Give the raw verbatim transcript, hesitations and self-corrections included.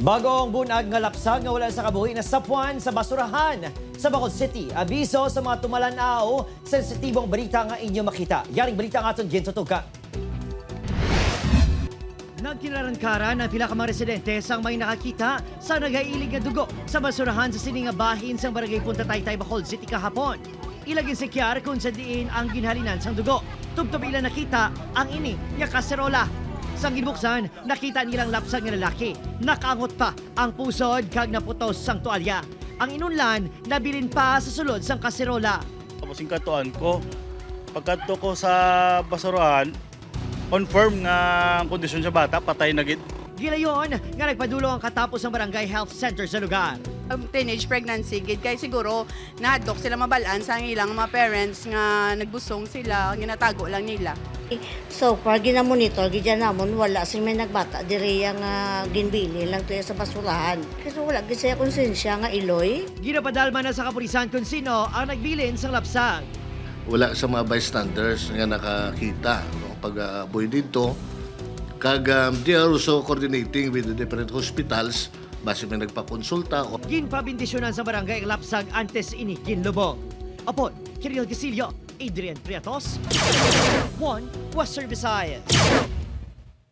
Bag-ong bunag nga lapsag nga wala sa kabuhi nasapuan sa basurahan sa Bacolod City. Abiso sa mga tumalan-aw, sensitibong balita nga inyo makita. Yaring balita ang aton gintutukan. Nagkinarankaran ang pila ka mga residente sang may nakakita sa nagailig nga dugo sa basurahan sa sini nga bahin sang Barangay Punta Taytay, Bacolod City kahapon. Ila ginsikyar kung sa diin ang ginhalinan sang dugo. Tubtob ila nakita ang ini nga kaserola. Sang ginbuksan, nakita nila ang lapsag nga lalaki. Nakaangot pa ang pusod kag naputos sang tuwalya. Ang inunlan nabilin pa sa sulod sang kaserola. Tapos yung katuan ko, pagkadto ko sa basurahan, confirm nga ang kondisyon sa bata, patay na gid. Gilayon nga nagpadulong ang katapos ang Barangay Health Center sa lugar. Ang teenage pregnancy gid kay siguro nahadlok sila mabalaan sa ilang mga parents nga nagbusong sila, ginatago lang nila. So far, ginamonitor gid dyan namon, wala sing may nagbata diri nga ginbilin lang tuya sa basurahan. Kasi wala gid siya konsensya nga iloy. Ginapadalman na sa kapulisan kung sino ang nagbilin sang lapsag. Wala sa mga bystanders nga nakakita, no, pag-avoid dito. Kag, um, they are also coordinating with the different hospitals, basi may nagpakonsulta o Ginpabindisyonan sa barangay ang lapsag antes ini ginlubong. Apod, Kirill Casillo, Adrian Priatos, One Western Visayas.